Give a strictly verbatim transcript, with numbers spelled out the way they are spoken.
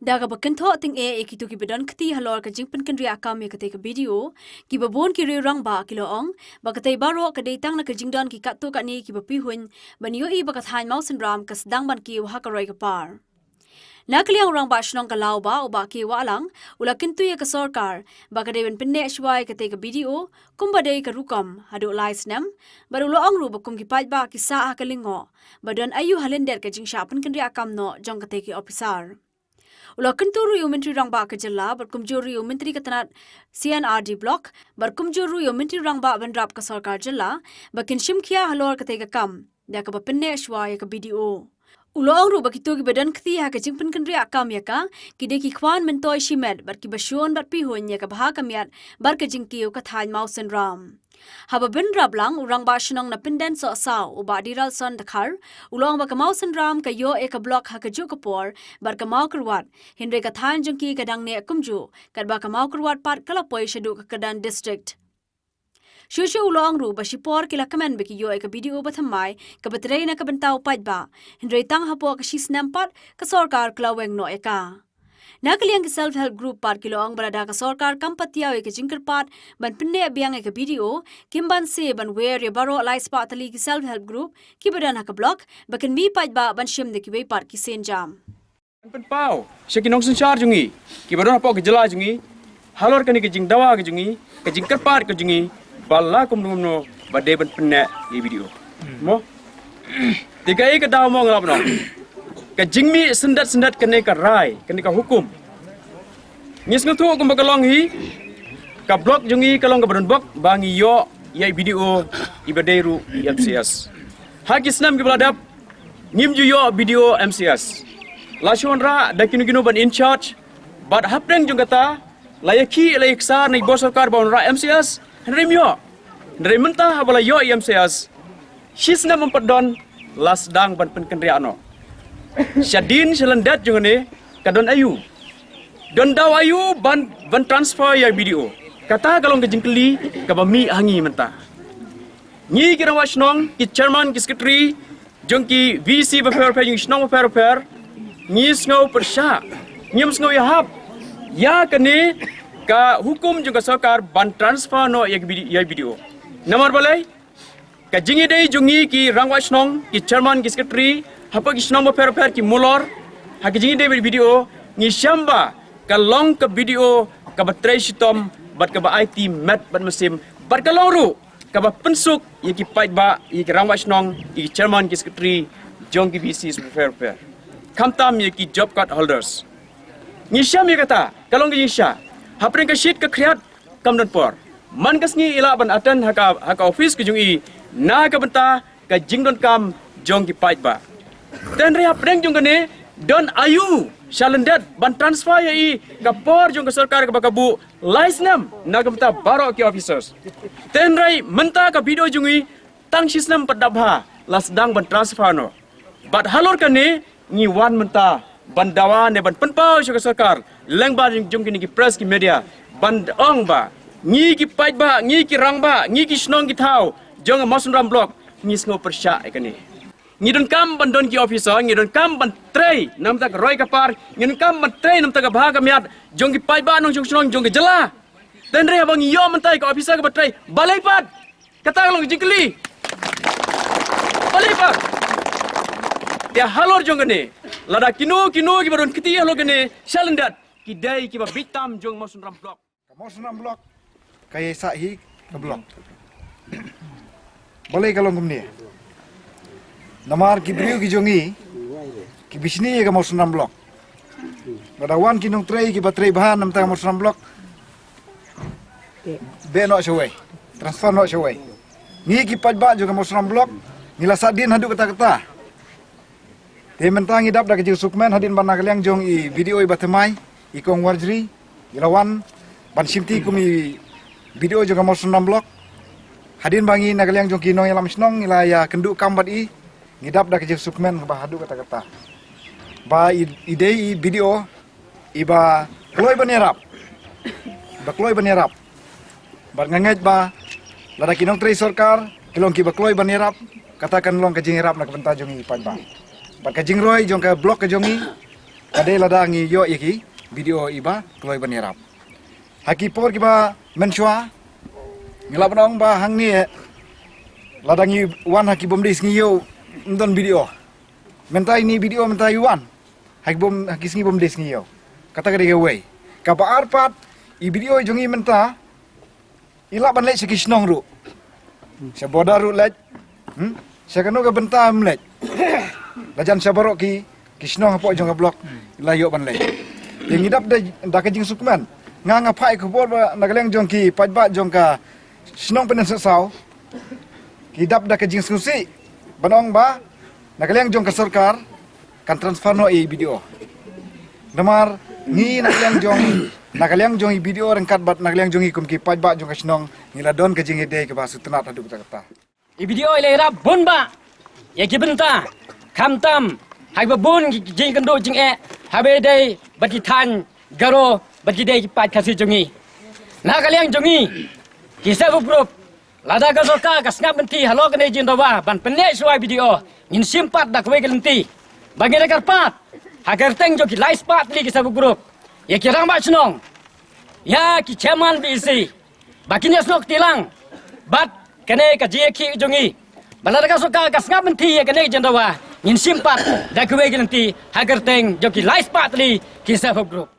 Da kaba kynthoh tyngeh ïa kito kiba don kti halor ka jingpynkynriah kam ïa katei ka B D O, kiba bun ki riew rangbah ki la ong ba katei baroh ka dei tang na ka jingdon ki katto katne kiba pihuiñ ban ïohi ba ka thaiñ Mawsynram ka sdang ban kiew ha ka roi ka par. Na ka liang u Rangbah Shnong ka Lawbah, u Bah K Wahlang, u la kyntu ïa ka sorkar ba ka dei ban pynneh shuwa ïa katei ka B D O kumba dei ka rukom haduh lai snem, bad u la ong ruh ba kum ki paidbah ki sah ha ka lyngngoh ba don aïu ha lyndet ka jingshah pynkynriah kam noh jong katei ki ophisar. U la kyntu ruh ïa u Myntri Rangbah ka jylla bad kumjuh ruh ïa u Myntri ka tnat C and R D Block bad kumjuh ruh ïa u Myntri Rangbah ban rap ka sorkar jylla ba kin shim khia halor katei ka kam da kaba pynneh shuwa ïa ka B D O. U la ong ruh ba kito kiba don kti ha ka jingpynkynriah kam ïa ka ki dei ki khwan myntoi shimet bad kiba shun bad pihuiñ ïa ka bha ka miat bad ka jingkiew ka thaiñ Mawsynram. Haba bynrap lang, u Rangbah Shnong na Pyndensohsaw, u Bah Diralson Dkhar, u la ong ba ka Mawsynram ka ïoh ïa ka block ha kajuh ka por bad ka Mawkyrwat, hynrei ka thaiñ jong ki ka dang neh kumjuh, katba ka Mawkyrwat pat ka la poi shaduh ka kyrdan district. Shuh shuh u la ong ruh ba shipor ki la kmen ba ki ïoh ïa ka B D O bathymmai kaba trei na ka bynta u paidbah, hynrei tang hapoh ka shisnem pat ka sorkar ka la weng noh ïa ka. Na ka liang ki self help group pat ki la ong ba lada ka sorkar kam patiaw ïa ka jingkyrpad ban pynneh biang ïa ka B D O, kim banse ban wer ïa baroh lai spah tylli ki self help group kiba don ha ka block ba kin mih paidbah ban shim da kiwei pat ki sienjam. Ban pynpaw sha ki nongsynshar jong ngi kiba don hapoh ka jylla jong ngi halor kane ka jingdawa ka jong ngi, ka jingkyrpad ka jong ngi, ba la kumno kumno ba dei ban pynneh ïa B D O. Mo? Te kaei ka daw mo nga la ban ong? Ka jingmih syndet syndet kane ka rai, kane ka hukum. Ngi sngewthuh kumba ka long hi, ka block jong ngi ka long kaba donbok ba ngi ïoh ïa i B D O iba dei ruh i M C S. Ha ki snem kiba la dep ngim ju ïoh B D O M C S. La shu wanrah da kino kino ban in charge, bad hapdeng jong kata la ïakhih la ïaksar na i bor sorkar ba wanrah M C S, hynrei ym ïoh. Hynrei mynta haba la ïoh i M C S, shisnem ym pat don, la sdang ban pynkynriah noh. Shadien shalyndet jong kane ka don aïu? Don daw aïu ban, ban transfer ïa i B D O? Kata ka long ka jingkylli kaba mih ha ngi mynta. Ngi ki rangbah shnong, ki chairman, ki secretary jong ki V C bapher bapher, jong ki shnong bapher bapher, ngi sngew pyrshah, ngim sngew ïahap ïa kane ka hukum jong ka sorkar ban transfer noh ïa ki B D, ïa i B D O. Namar balei? Ka jingïadei jong ngi ki rangbah shnong, ki chairman, ki secretary hapoh ki shnong bapher bapher, ki mulor, ha ka jingïadei bad i B D O, ngi shem ba ka long ka B D O kaba trei shitom bad kaba aiti met bad mynsiem, bad ka long ruh kaba pynsuk ïa ki paidbah, ïa ki rangbah shnong, ïa ki chairman, ki secretary jong ki V Cs bapher bapher, khamtam ïa ki job card holders. Ngi shem ïa kata, ka long ka jingshisha. Hapdeng ka shit ka khriat kam don por. Man ka sngi i lah ban attend ha ka, ha ka office ka jong i na ka bynta ka jingdonkam jong ki paidbah. Te hynrei hapdeng jong kane don aïu shalyndet ban transfer ïa i, ka por jong ka sorkar kaba ka buh lai snem na ka bynta baroh ki officers. Te hynrei mynta ka B D O jong i tang shisnem pat dap bha la sdang ban transfer noh. Bad halor kane ngi wan mynta ban dawa ne ban pynpaw sha ka sorkar lyngba jong kine ki press, ki media, ban ong ba ngi ki paidbah, ngi ki rangbah, ngi ki shnong ki thaw jong ka Mawsynram Block, ngi sngew pyrshah ïa kane. Ngi donkam ban don ki officer, ngi donkam ban trei na ka bynta ka roi ka par, ngi donkam ban trei na ka bynta ka bha ka miat jong ki paidbah nongshong shnong jong ka jylla. Te hynrei haba ngi ïoh mynta ïa ka officer kaba trei, balei pat? Kata ka long ka jingkylli. Balei pat? Te halor jong kane, lada kino kino kiba don kti halor kane shalyndet, ki dei kiba bit tam jong Mawsynram Block. Ka Mawsynram Block ka ïa sah hi ka block. Balei ka long kumne? Namar ki briew ki jong ngi ki bishni ïa ka Mawsynram Block. Lada wan ki nongtrei kiba trei bha na ka bynta ka Mawsynram Block, beh noh shawei, transfer noh shawei. Ngi ki paidbah jong ka Mawsynram Block ngi la sahdien haduh katta katta. Te mynta ngi dap da ka jingsngewkmen hadien ba na ka liang jong i B D O iba thymmai, i Kong Warjri, i la wan ban shimti kum i B D O jong ka Mawsynram Block. Hadien ba ngi na ka liang jong ki nongïalam shnong ngi la ïakynduh kam bad i, ngi dap da ka jingsngewkmen ba haduh katta katta ba i, i dei i B D O iba kloi ban ïarap. Iba kloi ban ïarap. Bad nga ngeit ba lada ki nongtrei sorkar ki long kiba kloi ban ïarap, kata kan long ka jingïarap na ka bynta jong i paidbah. Bad ka jingroi jong ka block ka jong i, Ka dei lada ngi ïoh ïa ki video iba kloi ban ïarap. Ha ki por kiba mynshuwa ngi lah ban ong ba hangne lada ngi wan ha ki bym dei sngi ïew ym don video. Mynta ine i video mynta i wan ha ki bym, ha ki sngi bym dei sngi ïew. Kata ka dei kawei. Kaba ar pat, i video jong ngi mynta i lah ban leit sha ki shnong ruh. Sha border ruh leit. Hmm? Sha kano ka bynta ym leit. La jan sha baroh ki, ki shnong hapoh jong ka block i la ïoh ban leit. Te ngi dap da, da ka jingsngewkmen. Nga nga phah ïa ka khubor ba na ka liang jong ki paidbah jong ka shnong Pyndengsasaw ki dap da ka jingsngewsih ban ong ba na ka liang jong ka sorkar kan transfer noh ïa i video. Namar ngi na ka liang jong, na ka liang jong i video ryngkat bad na ka liang jong ngi kum ki paidbah jong ka shnong ngi la don ka jingïadei kaba sngewtynnat haduh katta katta. I video i la ïarap bun bah ïa ki bynta, khamtam ha kiba bun ki jingkynduh jingeh haba ïadei bad ki thaiñ Garo bad ki dei ki paid Khasi jong ngi. Na ka liang jong ngi ki self help group, lada ka sorkar ka sngap lynti halor kane ka jingdawa ban pynleit shuwa i video, ngin shim pat da kawei ka lynti ba ngin da kyrpad ha ka kyrteng jong ki lai spah tylli ki self help group, ïa ki rangbah shnong, ïa ki chairman VEC ba kin ïasnoh kti lang bad kane ka jingïakhih jong ngi. Ba lada ka sorkar ka sngap lynti ïa kane ka jingdawa, ngin shim pat da kawei ka lynti ha ka kyrteng jong ki lai spah tylli ki self help group.